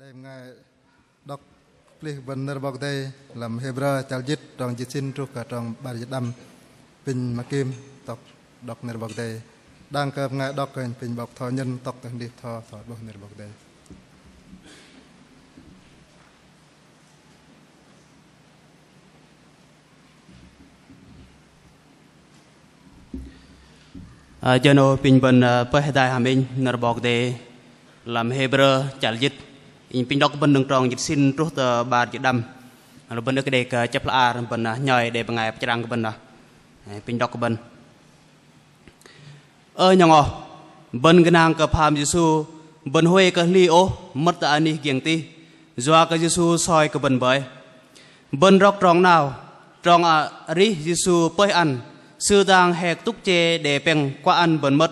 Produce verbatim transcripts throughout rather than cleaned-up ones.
Đei bơngai đŏk plih bơ̆n nơ̆r 'Bok Kei-Dei lăm Hêbrơ chăl jĭt trong jĭt sĭn truh kơ trong 'bar jĭt đăm. Apinh mă kim tŏk đŏk nơ̆r 'Bok Kei-Dei. Đang kơ bơngai đŏk kơ apinh 'bok Tho Nhân tŏk tơ hơnih Tho, Tho 'bôh nơ̆r 'Bok Kei-Dei. Ơ, jơ 'nâu apinh bơ̆n, ơ, pơih hơdai hăm inh nơ̆r 'Bok Kei-Dei lăm Hêbrơ chăl jĭt. Inh apinh đŏk bơ̆n đơ̆ng trong jĭt sĭn truh tơ 'bar jĭt đăm. Lu bơ̆n ưh kơ đei kơ chăp hla ar, bơ̆n, ơ, nhoi đei bơngai pơchrang kơ bơ̆n, ơ, apinh đŏk kơ bơ̆n. Ơ 'nhŏng oh, bơ̆n gơnang kơ pham Yêsu, bơ̆n huay kơ hli ôh mơ̆t tơ anih giĕng tih, yua kơ Yêsu soi kơ bơ̆n bơih. Bơ̆n rŏk trong 'nao, trong arih Yêsu pơih ăn, Sư dang he kơtŭk che đe pĕng kuă ăn bơ̆n mơ̆t.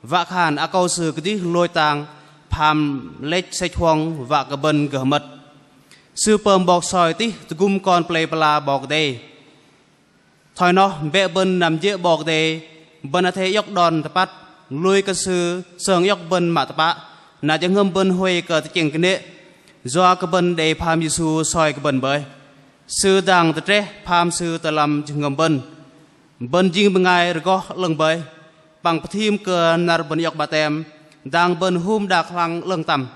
Wă khan akâu Sư kơdih lôch tang pham lĕch sĕch huŏng wă kơ bơ̆n gơh mơ̆t. Sư pơm 'Bok soi tih tơgŭm kon pơlei pơla 'Bok Kei-Dei. Thoi noh bĕ bơ̆n năm jê̆ 'Bok Kei-Dei, bơ̆n athei iŏk đon tơpăt, lui kơ Sư sơng iŏk bơ̆n mă tơpă, na jơhngơ̆m bơ̆n huay kơ tơchĕng kơnê̆, yua kơ bơ̆n đei pham Yêsu soi kơ bơ̆n bơih. Sư dang tơtreh pham Sư tơ lăm jơhngơ̆m bơ̆n. Bơ̆n jing bơngai rơgoh 'lơ̆ng bơih, păng pơthim kơ năr bơ̆n iŏk 'batem, dang bơ̆n hŭm đak hlang 'lơ̆ng tăm.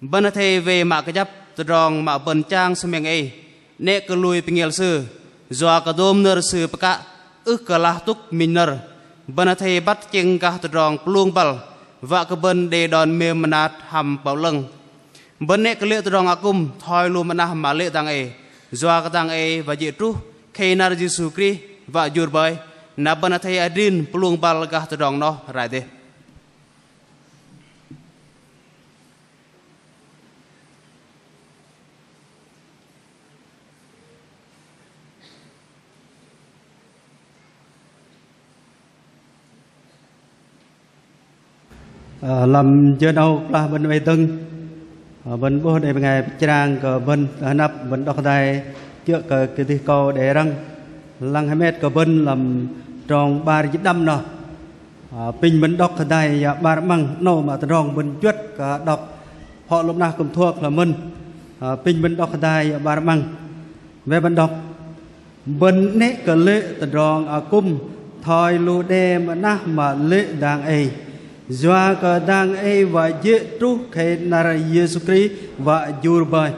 Bơ̆n athei wei mă kơjăp tơdrong mă bơ̆n chang sơmĕng ei, 'nĕ kơ lui pơngiĕl Sư, yua kơ dôm nơ̆r Sư pơkă ưh kơ lah tŭk minh nơ̆r. Bơ̆n athei băt tơchĕng gah tơdrong pơlung băl, wă kơ bơ̆n đei đon mêm mơnat hăm 'Bok 'lơ̆ng. Bơ̆n 'nĕ kơ lê̆ tơdrong akŭm thoi lu mơnah mă lê̆ dang ei, yua kơ dang ei wă jê̆ truh khei năr Yêsu Krist wă jur bơih, na bơ̆n athei adrin pơlung băl gah tơdrong noh rai dêh. Ơ, lăm jơ 'nâu kơplah bơ̆n oei dơ̆ng, ơ, bơ̆n 'bôh đei bơngai pơchrang kơ bơ̆n tơ hơnăp, bơ̆n đŏk hơdai kiơ̆ kơ kơdih kâu đe răng lăng hơmet kơ bơ̆n lăm trong 'bar jĭt đăm noh. Ơ, apinh bơ̆n đŏk hơdai yă 'bar 'măng 'nâu mă tơdrong bơ̆n juăt kơ đŏk. Phŏ lu mơnah kư̆m thuơk lăm mơ̆n. Ơ, apinh bơ̆n đŏk hơdai yă 'bar 'măng. Wei bơ̆n đŏk. Bơ̆n 'nĕ kơ lê̆ tơdrong akŭm thoi lu đe mơnah mă lê̆ dang ei. Yua kơ dang ei wă jê̆ truh khei năr Yêsu Krist wă jur bơih.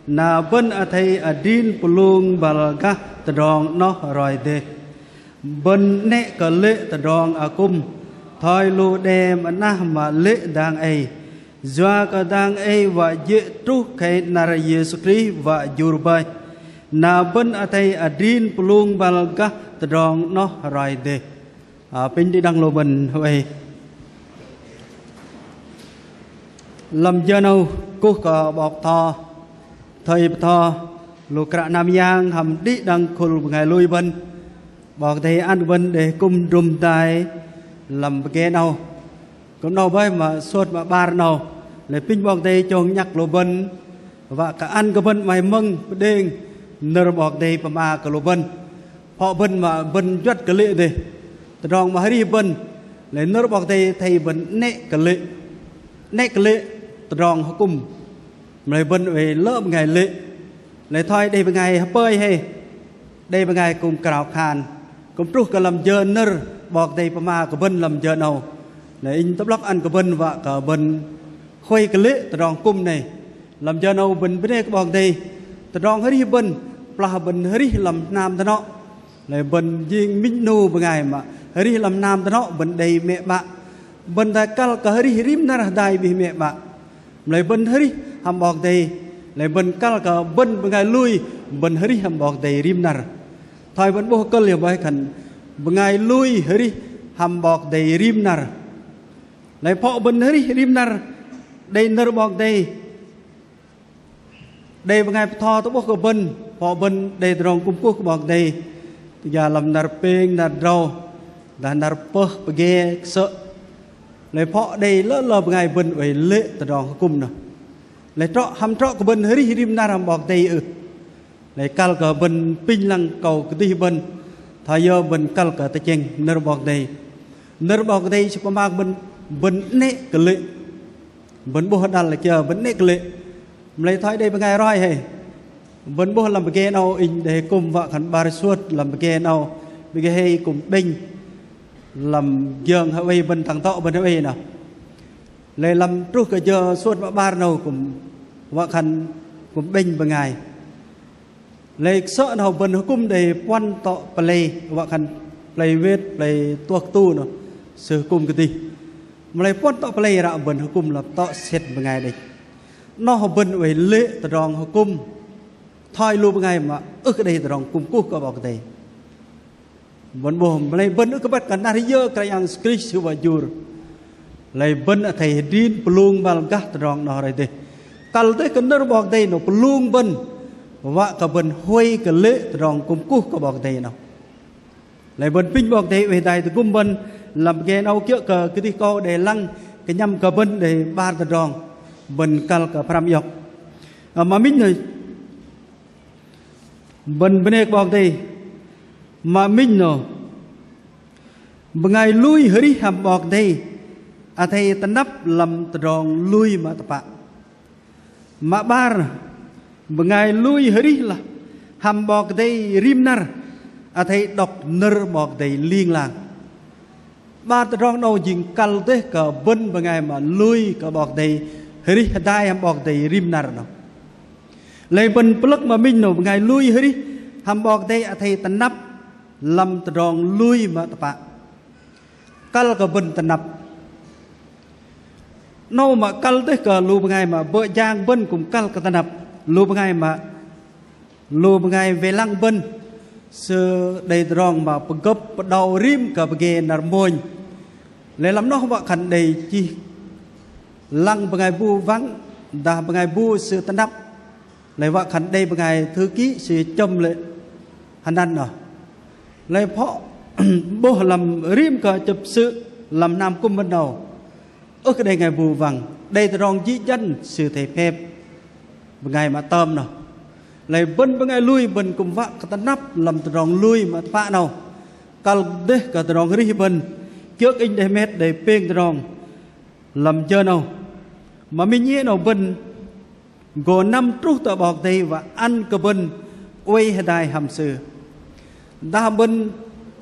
Na bơ̆n athei adrin pơlung băl gah tơdrong noh roi dêh. Bơ̆n 'nĕ kơ lê̆ tơdrong akŭm thoi lu đe mơnah mă lê̆ dang ei. Yua kơ dang ei wă jê̆ truh khei năr Yêsu Krist wă jur bơih. Na bơ̆n athei adrin pơlung băl gah tơdrong noh roi dêh. Ơ, apinh đĭ đăng lu bơ̆n oei. Lăm jơ 'nâu kuh kơ 'bok Tho, thây Bơtho, lu kră hnam yang hăm đĭ đăng khul bơngai lui bơ̆n. 'Bok Kei-Dei ăn bơ̆n đei akŭm drŭm hơdai lăm pơgê 'nâu. Kư̆m 'nâu bơih mă sôt mă 'bar 'nâu. Lei apinh 'Bok Kei-Dei chông nhăk lu bơ̆n. Wă kơ ăn kơ bơ̆n 'maih mơ̆ng pơđêng nơ̆r 'Bok Kei-Dei pơma kơ lu bơ̆n. Phŏ bơ̆n mă bơ̆n juăt kơ lê̆ dêh. Tơdrong mă arih bơ̆n. Lei nơ̆r 'Bok Kei-Dei athei bơ̆n 'nĕ kơ lê̆. 'Nĕ kơ lê̆ tơdrong akŭm. Mă lei bơ̆n oei lơ bơngai lê̆. Lei thoi đei bơngai hơpơi hei. Đei bơngai kư̆m krao khan. Kư̆m truh kơ lăm jơ nơ̆r 'Bok Kei-Dei pơma kơ bơ̆n lăm jơ 'nâu. Lei inh tơ'blŏk ăn kơ bơ̆n wă kơ bơ̆n huay kơ lê̆ tơdrong akŭm nei. Lăm jơ 'nâu bơ̆n bơnê kơ 'Bok Kei-Dei. Tơdrong arih bơ̆n, kơplah bơ̆n arih lăm hnam dơnŏ. Lei bơ̆n jing minh 'nu bơngai mă arih lăm hnam dơnŏ bơ̆n đei mĕ 'bă. Bơ̆n dah kăl kơ arih rim năr hơdai bih mĕ 'bă. Mă lei bơ̆n arih hăm 'Bok Kei-Dei. Lei bơ̆n kăl kơ bơ̆n bơngai lui bơ̆n arih hăm 'Bok Kei-Dei rim năr. Thoi bơ̆n 'bôh kơ̆l yơ bơih khan bơngai lui arih hăm 'Bok Kei-Dei rim năr. Lei phŏ bơ̆n arih rim năr đei nơ̆r 'Bok Kei-Dei. Đei bơngai bơtho tơ'bôh kơ bơ̆n, phŏ bơ̆n đei tơdrong kŭm kuh kơ 'Bok Kei-Dei. Tơ jang lăm năr pêng, năr drâu, dah năr pơh, pơgê, kơsơ̆. Lei phŏ đei lơ lơ bơngai bơ̆n oei lê̆ tơdrong akŭm noh. Lei trŏ, hăm trŏ kơ bơ̆n arih rim năr hăm 'Bok Kei-Dei ưh. Lei kăl kơ bơ̆n apinh lăng akâu kơdih bơ̆n. Thoi yơ bơ̆n kăl kơ tơchĕng nơ̆r 'Bok Kei-Dei. Nơ̆r 'Bok Kei-Dei sư pơma kơ bơ̆n, bơ̆n 'nĕ kơ lê̆. Bơ̆n 'bôh đăl kiơ bơ̆n 'nĕ kơ lê̆. Mă lei thoi đei bơngai roi hei. Bơ̆n 'bôh lăm pơgê 'nâu inh đei hơkŭm wă khan 'bar suôt lăm pơgê 'nâu. Pơgê hei kŭm 'bĕnh lăm giŏng hơwei bơ̆n tang tŏ bơ̆n hơwei 'noh. Lei lăm truh kơ jơ suôt mă 'bar 'nâu kŭm wă khan kŭm 'bĕnh bơngai. Lei kơsơ̆ 'nâu bơ̆n hơkŭm đei puăn tŏ pơlei, wă khan pơlei wet, pơlei tuh tu 'noh, sư hơkŭm kơdih. Mă lei puăn tŏ pơlei ră bơ̆n hơkŭm lăm tŏ sĕt bơngai đĕch. 'Noh bơ̆n oei lê̆ tơdrong hơkŭm thoi lu bơngai mă ưh kơ đei tơdrong kŭm kuh kơ 'Bok Kei-Dei. Bơ̆n 'bôh mă lei bơ̆n ưh kơ băt kơ năr yơ Kră Yang Yêsu Krist Sư wă jur. Lei bơ̆n athei hơdrin pơlung băl gah tơdrong 'noh roi dêh. Kăl dêh kơ nơ̆r 'Bok Kei-Dei 'noh pơlung bơ̆n. Wă kơ bơ̆n huay kơ lê̆ tơdrong kŭm kuh kơ 'Bok Kei-Dei 'noh. Lei bơ̆n apinh 'Bok Kei-Dei oei hơdai tơgŭm bơ̆n lăm pơgê 'nâu kiơ̆ kơ kơdih kâu đei lăng kơnhăm kơ bơ̆n đei 'bar tơdrong bơ̆n kăl kơ pơhrăm iŏk. Ơ, mă minh 'noh bơ̆n bơnê kơ 'Bok Kei-Dei. Mă minh 'noh bơngai lui hơrih hăm 'Bok Kei-Dei athei tơnăp lăm tơdrong lui mă tơpă. Mă 'bar, bơngai lui hơrih lah hăm 'Bok Kei-Dei rim năr athei đŏk nơ̆r 'Bok Kei-Dei ling lang. 'Bar tơdrong 'nâu jing kăl dêh kơ bơ̆n bơngai mă lui kơ 'Bok Kei-Dei, hơrih hơdai hăm 'Bok Kei-Dei rim năr 'noh. Lei bơ̆n pơlơ̆k mă minh 'noh bơngai lui hơrih hăm 'Bok Kei-Dei athei tơnăp lăm tơdrong lui mă tơpă. Kăl kơ bơ̆n tơnăp. 'Nâu mă kăl dêh kơ lu bơngai mă bơ̆ jang bơ̆n kŭm kăl kơ tơnăp. Lu bơngai mă, lu bơngai wei lăng bơ̆n sư đei tơdrong mă pơgơ̆p pơđâu rim kơ pơgê năr mônh. Lei lăm 'noh wă khan đei chih lăng bơngai bu wăng dah bơngai bu sư tơnăp. Lei wă khan đei bơngai thư ký sư chơ̆m lê̆ hơnăn 'noh. Lei phŏ 'bôh lăm rim kơ chăp sư lăm hnam kŭm bơ̆n 'nâu. Ưh kơ đei bơngai bu wăng, đei tơdrong jĭ jăn sư athei phep bơngai mă tơm 'noh. Lei bơ̆n bơngai lui bơ̆n kŭm wă kơ tơnăp lăm tơdrong lui mă tơpă 'nâu. Kăl dêh kơ tơdrong hơrih bơ̆n, kiơ̆ inh đei hơmet đei pêng tơdrong lăm jơ 'nâu. Mă minh iĕ 'nâu bơ̆n gô năm truh tơ 'Bok Kei-Dei wă ăn kơ bơ̆n oei hơdai hăm Sư. Dah bơ̆n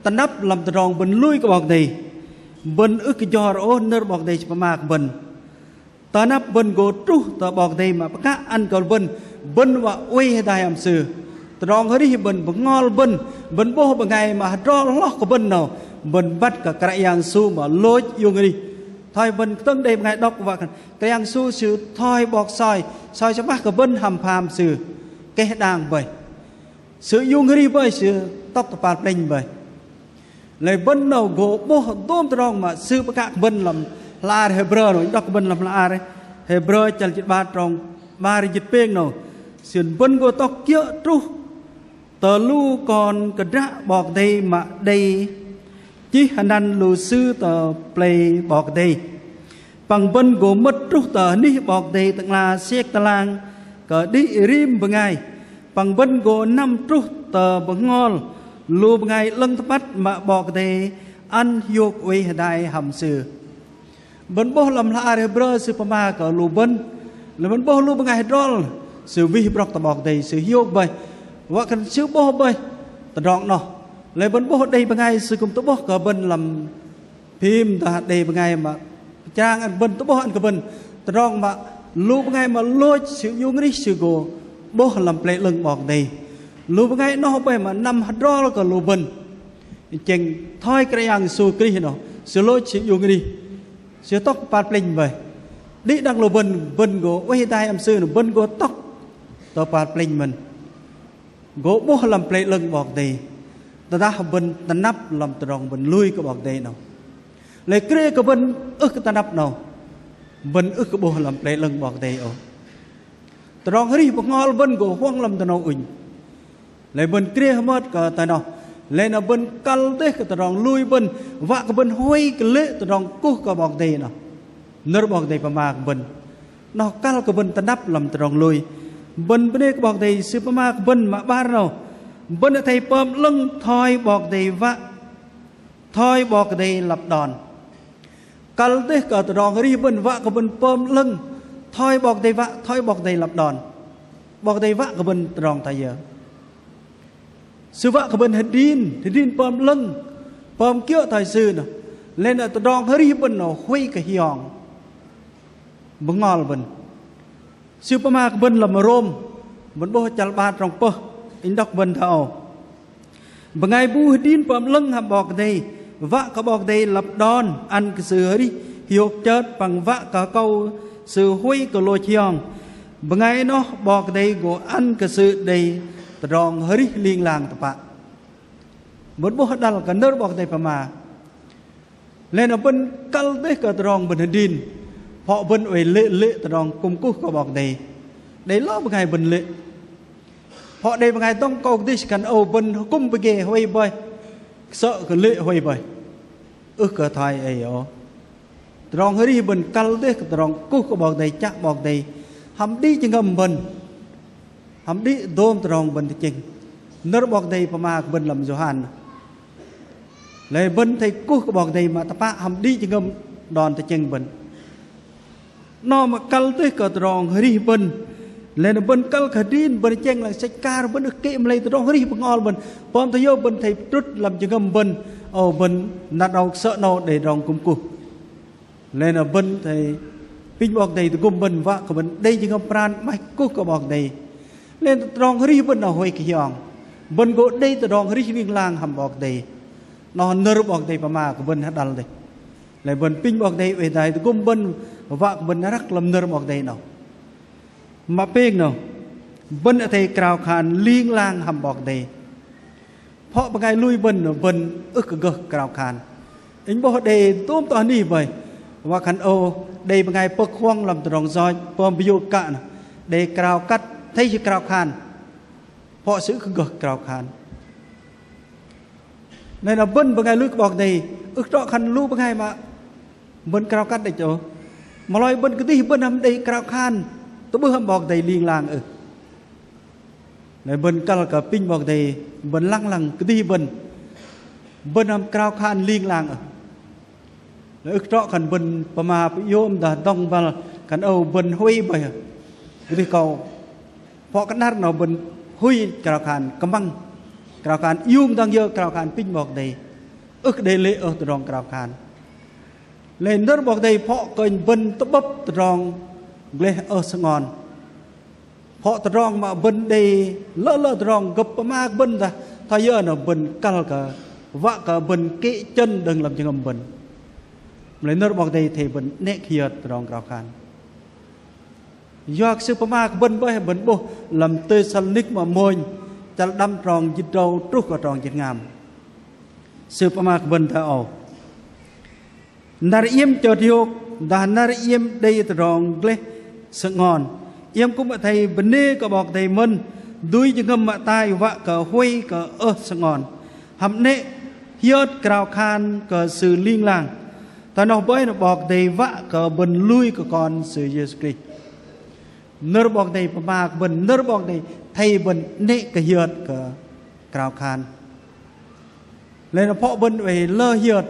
tơnăp lăm tơdrong bơ̆n lui kơ 'Bok Kei-Dei, bơ̆n ưh kơ jor ôh nơ̆r 'Bok Kei-Dei Sư pơma kơ bơ̆n. Tơnăp bơ̆n gô truh tơ 'Bok Kei-Dei mă pơkă ăn kơ bơ̆n, bơ̆n wă oei hơdai hăm Sư. Tơdrong hơrih bơ̆n, bơhngol bơ̆n, bơ̆n 'bôh bơngai mă hơdrol hloh kơ bơ̆n 'nâu, bơ̆n băt kơ Kră Yang Yêsu mă lôch iung arih. Thoi bơ̆n kơtơ̆ng đei bơngai đŏk wă khan Kră Yang Yêsu Sư thoi 'bok soi, soi sơmah kơ bơ̆n hăm pham Sư keh đang bơih. Sư iung arih bơih, Sư tŏk tơ kơpal plĕnh bơih. Lei bơ̆n 'nâu gô 'bôh dôm tơdrong mă Sư pơkă kơ bơ̆n lăm hla ar Hêbrơ 'nâu, đŏk kơ bơ̆n lăm hla ar Hêbrơ chăl jĭt 'bar trong 'bar jĭt pêng 'nâu. Sư bơ̆n gô tŏk kiơ̆ truh tơ lu kon kơdră 'Bok Kei-Dei mă đei chih hơnăn lu sư tơ pơlei 'Bok Kei-Dei. Păng bơ̆n gô mơ̆t truh tơ anih 'Bok Kei-Dei Tơ'ngla sek tơlang kơ đĭ rim bơngai. Păng bơ̆n gô năm truh tơ bơhngol lu bơngai 'lơ̆ng tơpăt mă 'Bok Kei-Dei ăn hiôk oei hơdai hăm Sư. Bơ̆n 'bôh lăm hla ar Hêbrơ sư pơma kơ lu bơ̆n. Lei bơ̆n 'bôh lu bơngai hơdrol sư wih brŏk tơ 'Bok Kei-Dei, sư hiôk bơih. Wă khan sư 'bôh bơih tơdrong 'noh. Lei bơ̆n 'bôh đei bơngai sư kư̆m tơ'bôh kơ bơ̆n lăm phim dah đei bơngai mă pơchrang ăn bơ̆n, tơ'bôh ăn kơ bơ̆n tơdrong mă lu bơngai mă lôch Sư iung arih sư gô 'bôh lăm pơlei 'lơ̆ng 'Bok Kei-Dei. Lu bơngai 'noh bơih mă năm hơdrol kơ lu bơ̆n. Chĕng thoi Kră Yang Yêsu Krist 'noh, Sư lôch Sư iung arih, Sư tŏk kơpal plĕnh bơih. Đĭ đăng lu bơ̆n, bơ̆n gô oei hơdai hăm Sư 'noh, bơ̆n gô tŏk tơ kơpal plĕnh mơ̆n. Gô 'bôh lăm pơlei 'lơ̆ng 'Bok Kei-Dei. Tơdah bơ̆n tơnăp lăm tơdrong bơ̆n lui kơ 'Bok Kei-Dei 'nâu. Lei krê kơ bơ̆n ưh kơ tơnăp 'nâu, bơ̆n ưh kơ 'bôh lăm pơlei 'lơ̆ng 'Bok Kei-Dei ôh. Tơdrong hơrih bơhngol bơ̆n gô huŏng lăm dơnâu ŭnh. Lei bơ̆n krê hơmơt kơ tơ 'noh. Lei na bơ̆n kăl dêh kơ tơdrong lui bơ̆n, wă kơ bơ̆n huay kơ lê̆ tơdrong kuh kơ 'Bok Kei-Dei 'noh. Nơ̆r 'Bok Kei-Dei pơma kơ bơ̆n. 'Noh kăl kơ bơ̆n tơnăp lăm tơdrong lui. Bơ̆n bơnê kơ 'Bok Kei-Dei Sư pơma kơ bơ̆n mă 'bar 'nâu. Bơ̆n athei pơm 'lơ̆ng thoi 'Bok Kei-Dei wă, thoi 'Bok Kei-Dei lăp đon. Kăl dêh kơ tơdrong arih bơ̆n wă kơ bơ̆n pơm 'lơ̆ng Thoi 'Bok Kei-Dei wă, thoi 'Bok Kei-Dei lăp đon. 'Bok Kei-Dei wă kơ bơ̆n tơdrong thoi yơ? Sư wă kơ bơ̆n hơdrin, hơdrin pơm 'lơ̆ng, pơm kiơ̆ thoi Sư noh. Lei na tơdrong arih bơ̆n noh huay kơ hiong bơhngol bơ̆n. Sư pơma kơ bơ̆n lăm Rôm, bơ̆n 'bôh chăl 'bar trong pơh, inh đŏk bơ̆n thoi âu. Bơngai bu hơdrin pơm 'lơ̆ng hăm 'Bok Kei-Dei, wă kơ 'Bok Kei-Dei lăp đon ăn kơ sư arih hiôk chơt păng wă kơ akâu sư huay kơ lôch hiong. Bơngai noh 'Bok Kei-Dei gô ăn kơ sư đei tơdrong arih ling lang tơpă. Bơ̆n 'bôh hơdăh kơ nơ̆r 'Bok Kei-Dei pơma. Lei na bơ̆n kăl dêh kơ tơdrong bơ̆n hơdrin. Phŏ bơ̆n oei lê̆ lê̆ tơdrong kŭm kuh kơ 'Bok Kei-Dei. Đei lơ bơngai bơ̆n lê̆. Phŏ đei bơngai dŏng kâu kơdih khan âu bơ̆n hơkŭm pơgê huay bơih, sơ̆ kơ lê̆ huay bơih. Ưh kơ thoi ei ôh. Tơdrong arih bơ̆n kăl dêh kơ tơdrong kuh kơ 'Bok Kei-Dei, chă 'Bok Kei-Dei hăm đĭ jơhngơ̆m bơ̆n, hăm đĭ dôm tơdrong bơ̆n tơchĕng. Nơ̆r 'Bok Kei-Dei pơma kơ bơ̆n lăm Yôhan. Lei bơ̆n athei kuh kơ 'Bok Kei-Dei mă tơpă hăm đĭ jơhngơ̆m đon tơchĕng bơ̆n. Noh mă kăl dêh kơ tơdrong arih bơ̆n. Lei na bơ̆n kăl kơ hơdrin bơ̆n tơchĕng lăng sĕch akar bơ̆n ưh kơ mă lei tơdrong arih bơhngol bơ̆n. Pơm thoi yơ bơ̆n athei pơtrŭt lăm jơhngơ̆m bơ̆n. Ơ bơ̆n năr đau sơ̆ 'nâu đei tơdrong kŭm kuh. Lei na bơ̆n athei apinh 'Bok Kei-Dei tơgŭm bơ̆n wă kơ bơ̆n đei jơhngơ̆m pran 'maih kuh kơ 'Bok Kei-Dei. Lei na tơdrong arih bơ̆n noh huay kơ hiong. Bơ̆n gô đei tơdrong arih ling lang hăm 'Bok Kei-Dei. Noh nơ̆r 'Bok Kei-Dei pơma kơ bơ̆n hơdăl dêh. Lei bơ̆n apinh 'Bok Kei-Dei oei hơdai tơgŭm bơ̆n wă kơ bơ̆n răk lăm nơ̆r 'Bok Kei-Dei noh. Mă pêng noh, bơ̆n athei krao khan ling lang hăm 'Bok Kei-Dei. Phŏ bơngai lui bơ̆n, bơ̆n ưh kơ gơh krao khan. Inh 'bôh đei tôm tơ anih bơih. Wă khan âu, đei bơngai pơ̆k huŏng lăm tơdrong yoch, pơm pơyôk kă noh. Đei krao kăt, athei sư krao khan. Phŏ sư ưh kơ gơh krao khan. Lei na bơ̆n bơngai lui kơ 'Bok Kei-Dei, ưh trŏ khan lu bơngai mă bơ̆n krao kăt đĕch ôh. Mă lei bơ̆n kơdih bơ̆n hăm đei krao khan tơ'bưh hăm 'Bok Kei-Dei ling lang ưh. Lei bơ̆n kăl kơ apinh 'Bok Kei-Dei, bơ̆n lăng lăng kơdih bơ̆n, bơ̆n hăm krao khan ling lang ưh. Lei ưh trŏ khan bơ̆n pơma pơyôm dah dŏng băl khan âu bơ̆n huay bơih. Kơdih kâu phŏ kơnăr noh bơ̆n huay krao khan kơmăng. Krao khan iung dang yơ krao khan apinh 'Bok Kei-Dei. Ưh kơ đei lê̆ ôh tơdrong krao khan. Lei nơ̆r 'Bok Kei-Dei phŏ kơnh bơ̆n tơ'bơ̆p tơdrong gleh ơh sơngon. Phŏ tơdrong mă bơ̆n đei lơ lơ tơdrong gơ̆p pơma kơ bơ̆n dah thoi yơ noh bơ̆n kăl kơ wă kơ bơ̆n kê̆ chơ̆n đơ̆ng lăm jơhngơ̆m bơ̆n. Mă lei nơ̆r 'Bok Kei-Dei athei bơ̆n 'nĕ kơ hiơt tơdrong krao khan. Yua kơ sư pơma kơ bơ̆n bơih, bơ̆n 'bôh lăm Têsalônik mă mônh, chăl đăm trong jĭt drâu truh kơ trong jĭt hngam. Sư pơma kơ bơ̆n thoi âu. Năr iĕm chơt hiôk, dah năr iĕm đei tơdrong gleh sơngon, iĕm kư̆m athei bơnê kơ 'Bok Kei-Dei mơ̆n, dui jơhngơ̆m mă tai wă kơ huay kơ ơh sơngon. Hăm 'nĕ hiơt krao khan kơ Sư ling lang. Thoi noh bơih noh 'Bok Kei-Dei wă kơ bơ̆n lui kơ Kon Sư Yêsu Krist. Nơ̆r 'Bok Kei-Dei pơma kơ bơ̆n, nơ̆r 'Bok Kei-Dei athei bơ̆n 'nĕ kơ hiơt kơ krao khan. Lei na phŏ bơ̆n oei lơ hiơt,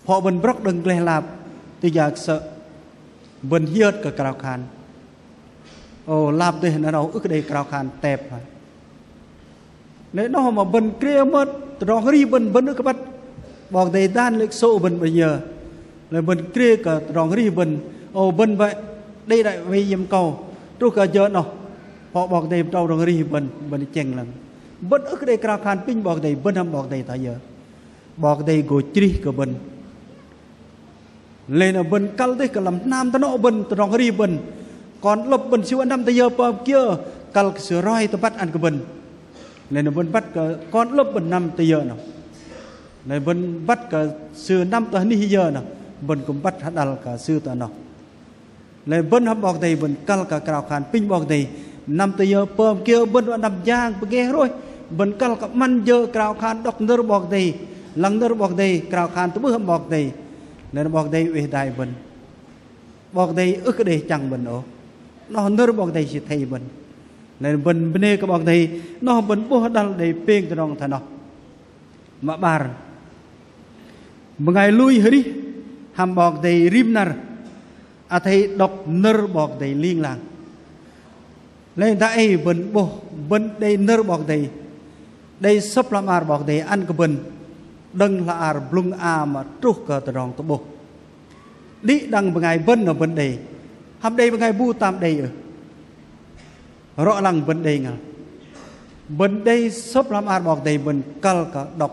phŏ bơ̆n brŏk đơ̆ng gleh lap, tơ jang sơ̆ bơ̆n hiơt kơ krao khan. Ô, lap dêh na 'nâu ưh kơ đei krao khan tep hă. Lei noh mă bơ̆n krê mơ̆t tơdrong arih bơ̆n, bơ̆n ưh kơ băt 'Bok Kei-Dei dan lê̆ kơsô̆ bơ̆n bơ̆n yơ. Lei bơ̆n krê kơ tơdrong arih bơ̆n, ô bơ̆n bĕ đei đai wei iĕm kâu truh kơ jơ noh. Phŏ 'Bok Kei-Dei pơtrâu tơdrong arih bơ̆n, bơ̆n tơchĕng lăng. Bơ̆n ưh kơ đei krao khan apinh 'Bok Kei-Dei, bơ̆n hăm 'Bok Kei-Dei thoi yơ. 'Bok Kei-Dei gô chrih kơ bơ̆n. Lei na bơ̆n kăl dêh kơ lăm hnam tơnŏ bơ̆n, tơdrong arih bơ̆n. Kon 'lơ̆p bơ̆n sư wă năm tơ yơ pơm kiơ, kăl kơ sư roi tơbăt ăn kơ bơ̆n. Lei na bơ̆n băt kơ kon 'lơ̆p bơ̆n năm tơ yơ noh. Lei bơ̆n băt kơ sư năm tơ anih yơ noh, bơ̆n kư̆m băt hơdăl kơ sư tơ noh. Lei bơ̆n hăm 'Bok Kei-Dei bơ̆n kăl kơ krao khan apinh 'Bok Kei-Dei. Năm tơ yơ pơm kiơ bơ̆n wă năm jang pơgê hrôih. Bơ̆n kăl kơ 'măn jơ krao khan đŏk nơ̆r 'Bok Kei-Dei. Lăng nơ̆r 'Bok Kei-Dei krao khan tơ'bưh hăm 'Bok Kei-Dei. Lei na 'Bok Kei-Dei oei hơdai bơ̆n. 'Bok Kei-Dei ưh kơ đei achăng bơ̆n ôh. Noh nơ̆r 'Bok Kei-Dei sư athei bơ̆n. Lei na bơ̆n bơnê kơ 'Bok Kei-Dei. Noh bơ̆n 'bôh hơdăl đei pêng tơdrong thoi noh. Mă 'bar. Bơngai lui arih hăm 'Bok Kei-Dei rim năr. athei đŏk nơ̆r 'Bok Kei-Dei ling lang. Lei dah ei bơ̆n 'bôh bơ̆n đei nơ̆r 'Bok Kei-Dei, đei Sơ̆p hla bơar 'Bok Kei-Dei ăn kơ bơ̆n đơ̆ng hla bơar blŭng a mă truh kơ tơdrong tơ'bôh. Đĭ đăng bơngai bơ̆n noh bơ̆n đei, hăm đei bơngai bu tam đei ưh? Rŏ lăng bơ̆n đei ngăl. Bơ̆n đei Sơ̆p hla bơar 'Bok Kei-Dei, bơ̆n kăl kơ đŏk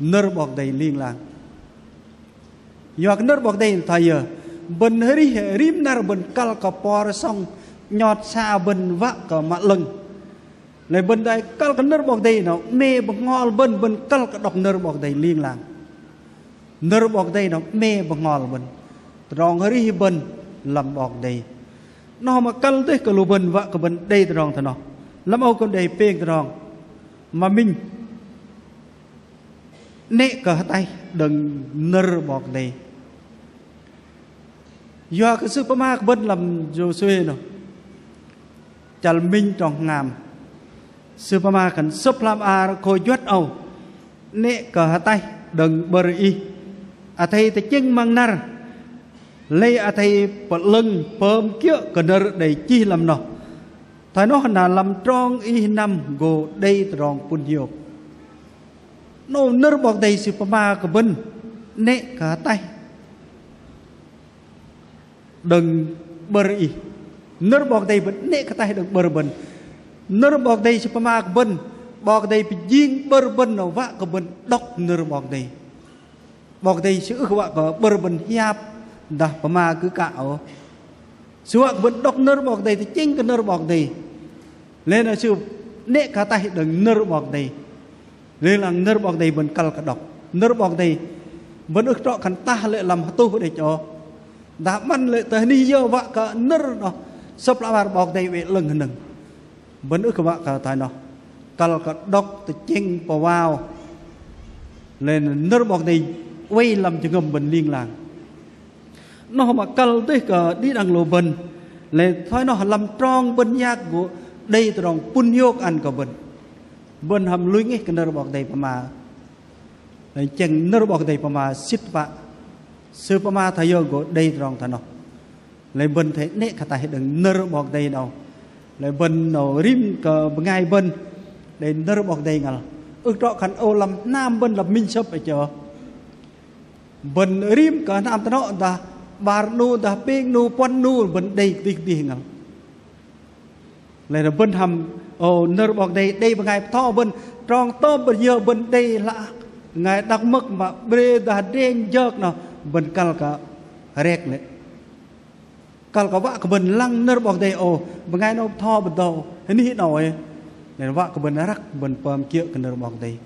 nơ̆r 'Bok Kei-Dei ling lang. Yua kơ nơ̆r 'Bok Kei-Dei thoi yơ? Bơ̆n arih rim năr bơ̆n kăl kơ por sŏng 'nhot sa bơ̆n wă kơ mă 'lơ̆ng. Lei bơ̆n đei kăl kơ nơ̆r 'Bok Kei-Dei noh 'mê bơhngol bơ̆n, bơ̆n kăl kơ đŏk nơ̆r 'Bok Kei-Dei ling lang. Nơ̆r 'Bok Kei-Dei noh 'mê bơhngol bơ̆n, tơdrong arih bơ̆n lăm 'Bok Kei-Dei. Noh mă kăl dêh kơ lu bơ̆n wă kơ bơ̆n đei tơdrong thoi noh. Lăm âu kư̆m đei pêng tơdrong. Mă minh, 'nĕ kơ ataih đơ̆ng nơ̆r 'Bok Kei-Dei. Yua kơ sư pơma kơ bơ̆n lăm Yôsuê noh, chăl minh trong hngam, sư pơma khan Sơ̆p hla bơar khôi juăt âu 'nĕ kơ ataih đơ̆ng 'bơ̆r ih, athei tơchĕng măng năr, lei athei pơ'lơ̆ng pơm kiơ̆ kơ nơ̆r đei chih lăm noh. Thoi noh na lăm trong ih năm gô đei tơdrong pŭn hiôk. 'Nâu nơ̆r 'Bok Kei-Dei sư pơma kơ bơ̆n 'nĕ kơ ataih đơ̆ng 'bơ̆r ih. Nơ̆r 'Bok Kei-Dei bơ̆n 'nĕ kơ ataih đơ̆ng 'bơ̆r bơ̆n. Nơ̆r 'Bok Kei-Dei sư pơma kơ bơ̆n, 'Bok Kei-Dei pơjing 'bơ̆r bơ̆n noh wă kơ bơ̆n đŏk nơ̆r 'Bok Kei-Dei. 'Bok Kei-Dei sư ưh kơ wă kơ 'bơ̆r bơ̆n hiap dah pơma kư̆ kă ôh. Sư wă kơ bơ̆n đŏk nơ̆r 'Bok Kei-Dei, tơchĕng kơ nơ̆r 'Bok Kei-Dei. Lei na sư 'nĕ kơ ataih đơ̆ng nơ̆r 'Bok Kei-Dei. Lei lăng nơ̆r 'Bok Kei-Dei bơ̆n kăl kơ đŏk. Nơ̆r 'Bok Kei-Dei bơ̆n ưh trŏ khan tah lê̆ lăm hơtuh đĕch ôh, dah 'măn lê̆ tơ hơnih yơ wă kơ nơ̆r noh, Sơ̆p hla bơar 'Bok Kei-Dei oei 'lơ̆ng hơnơ̆ng. Bơ̆n ưh kơ wă kơ thoi noh. Kăl kơ đŏk tơchĕng pơwao. Lei nơ̆r 'Bok Kei-Dei oei lăm jơhngơ̆m bơ̆n ling lang. Noh mă kăl dêh kơ đĭ đăng lu bơ̆n. Lei thoi noh lăm trong bơ̆n yak gô đei tơdrong pŭn hiôk ăn kơ bơ̆n. Bơ̆n hăm lui ngeh kơ nơ̆r 'Bok Kei-Dei pơma. Lei tơchĕng nơ̆r 'Bok Kei-Dei pơma sĭt pă. Sư pơma thoi yơ gô đei tơdrong thoi noh. Lei bơ̆n athei 'nĕ kơ ataih đơ̆ng nơ̆r 'Bok Kei-Dei 'nâu. Lei bơ̆n 'nâu rim kơ bơngai bơ̆n đei nơ̆r 'Bok Kei-Dei ngăl. Ưh trŏ khan ô lăm hnam bơ̆n lăm minh sơ̆p ơ chơ. Bơ̆n rim kơ hnam tơnŏ dah 'bar 'nu dah pêng 'nu puăn 'nu bơ̆n đei kơdih kơdih ngăl. Lei na bơ̆n hăm ô nơ̆r 'Bok Kei-Dei đei bơngai bơtho bơ̆n, trong tơm bơ̆n yơ bơ̆n đei hla bơngai đak mơ̆k mă bre dah dreng jơk noh bơ̆n kăl kơ rek lê̆. Kăl kơ wă kơ bơ̆n lăng nơ̆r 'Bok Kei-Dei ô, bơngai 'nâu bơtho bơdâu hơnih 'nâu ê. Lei wă kơ bơ̆n răk bơ̆n pơm kiơ̆ kơ nơ̆r 'Bok Kei-Dei.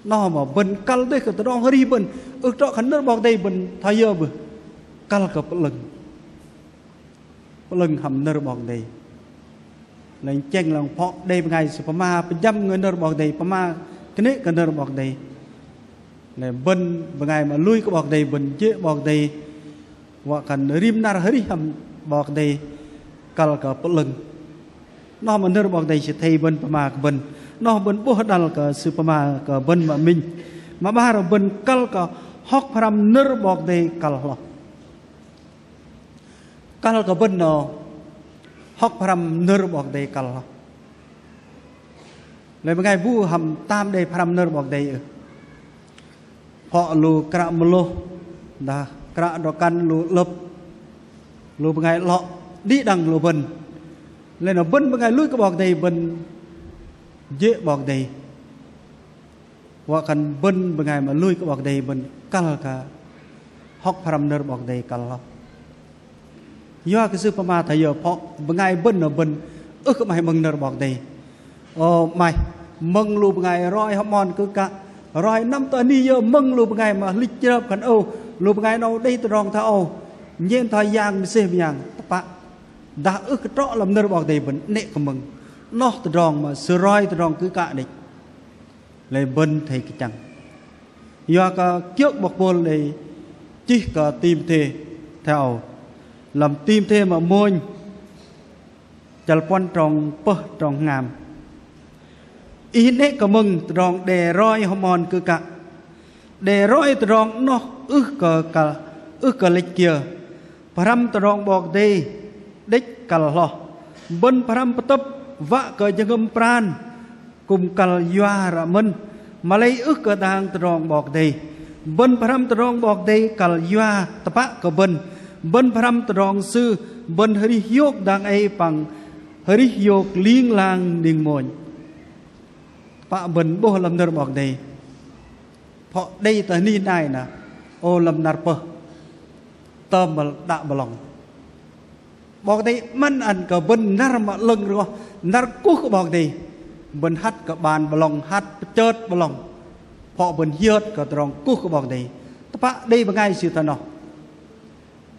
Noh mă bơ̆n kăl dêh kơ tơdrong arih bơ̆n, ưh trŏ khan nơ̆r 'Bok Kei-Dei bơ̆n thoi yơ bơih. Kăl kơ pơ'lơ̆ng. Pơ'lơ̆ng hăm nơ̆r 'Bok Kei-Dei. Lei tơchĕng lăng phŏ đei bơngai sư pơma pơjăm ngơ nơ̆r 'Bok Kei-Dei, pơma kơnê̆ kơ nơ̆r 'Bok Kei-Dei. Lei bơ̆n bơngai mă lui kơ 'Bok Kei-Dei, bơ̆n jê̆ 'Bok Kei-Dei. Wă khan rim năr arih hăm 'Bok Kei-Dei kăl kơ pơ'lơ̆ng. Noh mă nơ̆r 'Bok Kei-Dei sư athei bơ̆n pơma kơ bơ̆n. Noh bơ̆n 'bôh đăl kơ sư pơma kơ bơ̆n mă minh. Mă 'bar bơ̆n kăl kơ hŏk pơhrăm nơ̆r 'Bok Kei-Dei kăl hloh. Kăl kơ bơ̆n noh hŏk pơhrăm nơ̆r 'Bok Kei-Dei kăl hloh. Lei bơngai bu hăm tam đei pơhrăm nơ̆r 'Bok Kei-Dei ưh? Phŏ lu kră mơlôh, dah kră drŏ-kăn lu 'lơ̆p, lu bơngai 'lŏ, đĭ đăng lu bơ̆n. Lei na bơ̆n bơngai lui kơ 'Bok Kei-Dei bơ̆n jê̆ 'Bok Kei-Dei. Wă khan bơ̆n bơngai mă lui kơ 'Bok Kei-Dei bơ̆n kăl kơ hŏk pơhrăm nơ̆r 'Bok Kei-Dei kăl hloh. Yua kơ sư pơma thoi yơ phŏ bơngai bơ̆n noh bơ̆n ưh kơ 'maih 'mơ̆ng nơ̆r 'Bok Kei-Dei. Ô 'maih 'mơ̆ng lu bơngai roi hơmon kư̆ kă. Roi năm tơ anih yơ 'mơ̆ng lu bơngai mă hlĭch chrơp khan ô, lu bơngai 'nâu đei tơdrong thoi âu. Nhen thoi yang mơsêh mơyang tơpă. Dah ưh kơ trŏ lăm nơ̆r 'Bok Kei-Dei bơ̆n 'nĕ kơ 'mơ̆ng. Noh tơdrong mă sư roi tơdrong kư̆ kă đĕch. Lei bơ̆n athei kơchăng. Yua kơ kiơ̆ 'bok Pôl đei chih kơ Timôthê thoi âu. Lăm Timôthê mă mônh chăl puăn trong pơh trong hngam. Ih 'nĕ kơ 'mơ̆ng tơdrong đe roi hơmon kư̆ kă. Đe roi tơdrong noh ưh kơ kăl, ưh kơ lĕch kiơ. Pơhrăm tơdrong 'Bok Kei-Dei đĕch kăl hloh. Bơ̆n pơhrăm pơtơ̆p wă kơ jơhngơ̆m pran kư̆m kăl yua ră mơ̆n. Mă lei ưh kơ dang tơdrong 'Bok Kei-Dei. Bơ̆n pơhrăm tơdrong 'Bok Kei-Dei kăl yua tơpă kơ bơ̆n. Bơ̆n pơhrăm tơdrong Sư, bơ̆n hơrih hiôk dang ei păng hơrih hiôk ling lang ning mônh. Tơpă bơ̆n 'bôh lăm nơ̆r 'Bok Kei-Dei. Phŏ đei tơ anih nai nă, ô lăm năr pơh. Tơm băl đă bơlŏng. 'Bok Kei-Dei 'măn ăn kơ bơ̆n năr mă 'lơ̆ng rơgoh, năr kuh kơ 'Bok Kei-Dei. Bơ̆n hăt kơ 'ban bơlŏng, hăt pơchơt bơlŏng. Phŏ bơ̆n hiơt kơ tơdrong kuh kơ 'Bok Kei-Dei. Tơpă đei bơngai sư thoi noh.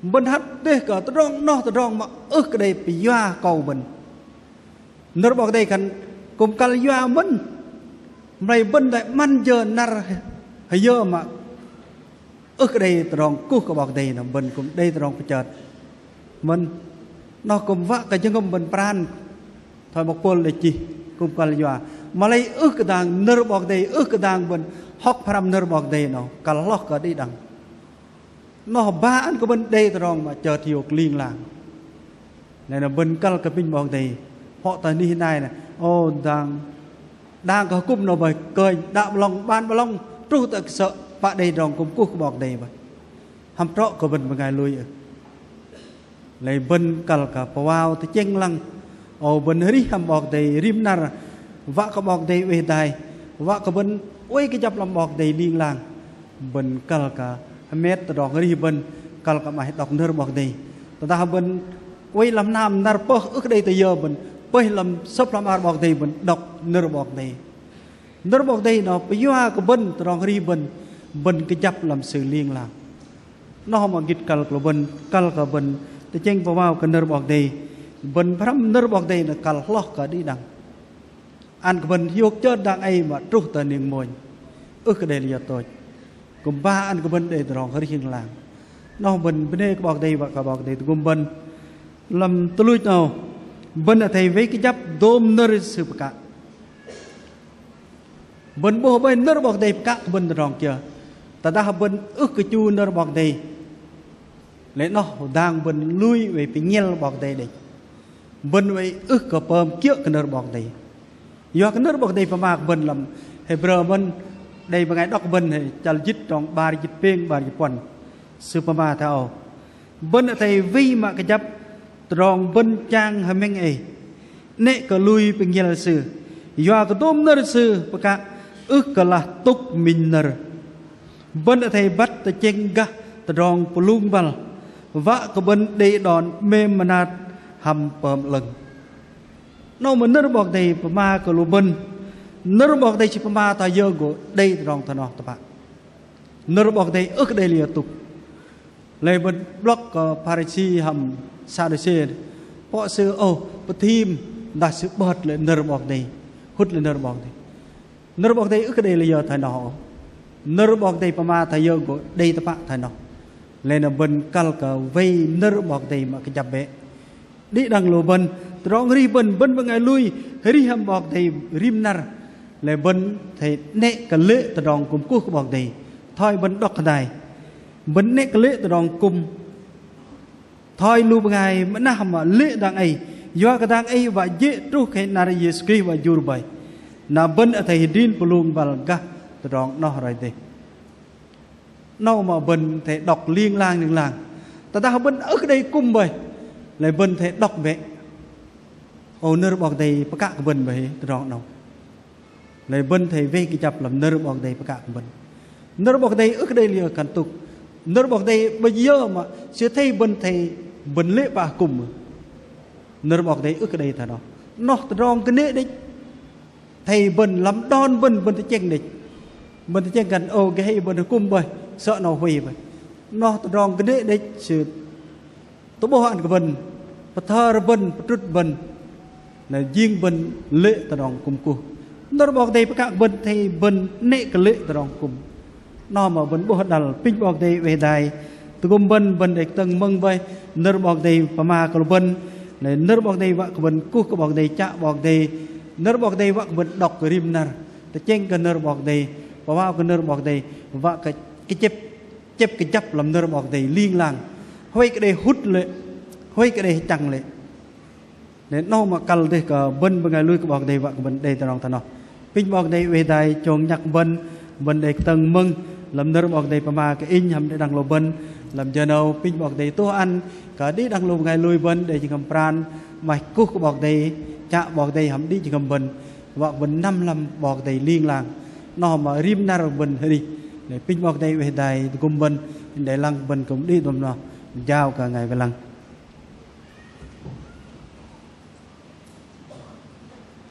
Bơ̆n hăt dêh kơ tơdrong noh tơdrong mă ưh kơ đei pơyua kơ bơ̆n. Nơ̆r 'Bok Kei-Dei khan kư̆m kăl yua mơ̆n. Mă lei bơ̆n đei 'măn jơ năr hơyơ mă ưh kơ đei tơdrong kuh kơ 'Bok Kei-Dei noh, bơ̆n kư̆m đei tơdrong pơchơt mơ̆n. Noh kư̆m wă kơ jơhngơ̆m bơ̆n pran. Thoi mă Pôl đei chih kư̆m kăl yua. Mă lei ưh kơ dang nơ̆r 'Bok Kei-Dei, ưh kơ dang bơ̆n hŏk pơhrăm nơ̆r 'Bok Kei-Dei noh kăl hloh kơ đĭ đăng. Noh ba ăn kơ bơ̆n đei tơdrong mă chơt hiôk ling lang. Lei na bơ̆n kăl kơ apinh 'Bok Kei-Dei. Phŏ tơ anih nai nă, ô dang, dang kơ hơkŭm noh bơih, kơnh đă bơlŏng, 'ban bơlŏng truh tơ kơsơ̆ pă đei tơdrong kư̆m kuh kơ 'Bok Kei-Dei bơih. Hăm trŏ kơ bơ̆n bơngai lui ưh? Lei bơ̆n kăl kơ pơwao tơchĕng lăng. Ô bơ̆n hơrih hăm 'Bok Kei-Dei rim năr, wă kơ 'Bok Kei-Dei oei hơdai, wă kơ bơ̆n oei kơjăp lăm 'Bok Kei-Dei ling lang. Bơ̆n kăl kơ hơmet tơdrong hơrih bơ̆n, kăl kơ 'maih đŏk nơ̆r 'Bok Kei-Dei. Tơdah bơ̆n oei lăm hnam năr pơh ưh kơ đei tơ yơ bơ̆n pơih lăm Sơ̆p hla bơar 'Bok Kei-Dei, bơ̆n đŏk nơ̆r 'Bok Kei-Dei. Nơ̆r 'Bok Kei-Dei noh pơyua kơ bơ̆n tơdrong hơrih bơ̆n, bơ̆n kơjăp lăm Sư ling lang. Noh mă gĭt kăl kơ lu bơ̆n, kăl kơ bơ̆n tơchĕng pơwao kơ nơ̆r 'Bok Kei-Dei. Bơ̆n pơhrăm nơ̆r 'Bok Kei-Dei noh kăl hloh kơ đĭ đăng. Ăn kơ bơ̆n hiôk chơt dang ei mă truh tơ ning mônh. Ưh kơ đei liơ tôch. Kư̆m ba ăn kơ bơ̆n đei tơdrong hơrih ling lang. Noh bơ̆n bơnê kơ 'Bok Kei-Dei, wă kơ 'Bok Kei-Dei tơgŭm bơ̆n. Lăm tuch luch 'nâu, bơ̆n athei wei kơjăp dôm nơ̆r Sư pơkă. Bơ̆n 'bôh bơih nơ̆r 'Bok Kei-Dei pơkă kơ bơ̆n tơdrong kiơ. Tơdah bơ̆n ưh kơ chu nơ̆r 'Bok Kei-Dei, lei noh dang bơ̆n lui oei pơngiĕl 'Bok Kei-Dei đĕch. Bơ̆n oei ưh kơ pơm kiơ̆ kơ nơ̆r 'Bok Kei-Dei. Yua kơ nơ̆r 'Bok Kei-Dei pơma kơ bơ̆n lăm Hêbrơ mơ̆n, đei bơngai đŏk kơ bơ̆n hei chăl jĭt trong 'bar jĭt pêng 'bar jĭt puăn. Sư pơma thoi âu. Bơ̆n athei wei mă kơjăp tơdrong bơ̆n chang hơmĕng ei. 'Nĕ kơ lui pơngiĕl Sư. Yua kơ dôm nơ̆r Sư pơkă ưh kơ lah tŭk minh nơ̆r. Bơ̆n athei băt tơchĕng gah tơdrong pơlung băl. Wă kơ bơ̆n đei đon 'mêm mơnat hăm pơm 'lơ̆ng. 'Nâu mă nơ̆r 'Bok Kei-Dei pơma kơ lu bơ̆n. Nơ̆r 'Bok Kei-Dei Sư pơma thoi yơ gô đei tơdrong thoi noh tơpă. Nơ̆r 'Bok Kei-Dei ưh kơ đei liơ tŭk. Lei bơ̆n blŏk kơ Pharisi hăm Sađusê. Pŏk sư ôh pơthim dah sư 'bơ̆t lê̆ nơ̆r 'Bok Kei-Dei. Hŭt lê̆ nơ̆r 'Bok Kei-Dei. Nơ̆r 'Bok Kei-Dei ưh kơ đei liơ thoi noh ôh. Nơ̆r 'Bok Kei-Dei pơma thoi yơ gô đei tơpă thoi noh. Lei na bơ̆n kăl kơ wei nơ̆r 'Bok Kei-Dei mă kơjăp bĕ. Đĭ đăng lu bơ̆n, tơdrong hơrih bơ̆n, bơ̆n bơngai lui hơrih hăm 'Bok Kei-Dei rim năr. Lei bơ̆n athei 'nĕ kơ lê̆ tơdrong kư̆m kuh kơ 'Bok Kei-Dei. Thoi bơ̆n đŏk hơdai. Bơ̆n 'nĕ kơ lê̆ tơdrong kư̆m thoi lu bơngai mơnah mă lê̆ dang ei. Yua kơ dang ei wă jê̆ truh khei năr Yêsu Krist wă jur bơih. Na bơ̆n athei hơdrin pơlung băl gah tơdrong 'noh roi dêh. 'Nâu mă bơ̆n athei đŏk ling lang ling lang. Tơdah bơ̆n ưh kơ đei kư̆m bơih, lei bơ̆n athei đŏk bĕ. Ô nơ̆r 'Bok Kei-Dei pơkă kơ bơ̆n bơih tơdrong 'nâu. Lei bơ̆n athei wei kơjăp lăm nơ̆r 'Bok Kei-Dei pơkă kơ bơ̆n. Nơ̆r 'Bok Kei-Dei ưh kơ đei liơ khan tŭk. Nơ̆r 'Bok Kei-Dei bơih yơ mă Sư athei bơ̆n athei bơ̆n lê̆ pă kư̆m. Nơ̆r 'Bok Kei-Dei ưh kơ đei thoi noh. Noh tơdrong kơnê̆ đĕch. Athei bơ̆n lăm đon bơ̆n, bơ̆n tơchĕng đĕch. Bơ̆n tơchĕng khan ô gơh hei bơ̆n hơkŭm bơih, sơ̆ 'nâu huay bơih. Noh tơdrong kơnê̆ đĕch Sư tơ'bôh ăn kơ bơ̆n, pơthơr bơ̆n, pơtrŭt bơ̆n. Na jing bơ̆n lê̆ tơdrong kư̆m kuh. Nơ̆r 'Bok Kei-Dei pơkă kơ bơ̆n athei bơ̆n 'nĕ kơ lê̆ tơdrong kư̆m. Noh mă bơ̆n 'bôh đăl apinh 'Bok Kei-Dei oei hơdai tơgŭm bơ̆n, bơ̆n đei kơtơ̆ng mơ̆ng bơih nơ̆r 'Bok Kei-Dei pơma kơ lu bơ̆n. Lei nơ̆r 'Bok Kei-Dei wă kơ bơ̆n kuh kơ 'Bok Kei-Dei, chă 'Bok Kei-Dei. Nơ̆r 'Bok Kei-Dei wă kơ bơ̆n đŏk rim năr. Tơchĕng kơ nơ̆r 'Bok Kei-Dei, pơwao kơ nơ̆r 'Bok Kei-Dei, wă kơ chĕp chĕp kơjăp lăm nơ̆r 'Bok Kei-Dei ling lang. Huay kơ đei hŭt lê̆, huay kơ đei hơchăng lê̆. Lei noh mă kăl dêh kơ bơ̆n bơngai lui kơ 'Bok Kei-Dei wă kơ bơ̆n đei tơdrong thoi noh. Apinh 'Bok Kei-Dei oei hơdai chông nhăk bơ̆n, bơ̆n đei kơtơ̆ng mơ̆ng lăm nơ̆r 'Bok Kei-Dei pơma kơ inh hăm đĭ đăng lu bơ̆n lăm jơ 'nâu. Apinh 'Bok Kei-Dei tuh ăn kơ đĭ đăng lu bơngai lui bơ̆n đei jơhngơ̆m pran 'maih kuh kơ 'Bok Kei-Dei, chă 'Bok Kei-Dei hăm đĭ jơhngơ̆m bơ̆n, wă kơ bơ̆n năm lăm 'Bok Kei-Dei ling lang. Noh mă rim năr bơ̆n hơnih. Lei apinh 'Bok Kei-Dei oei hơdai tơgŭm bơ̆n, đei lăng bơ̆n kư̆m đĭ dôm noh jao kơ bơngai wei lăng.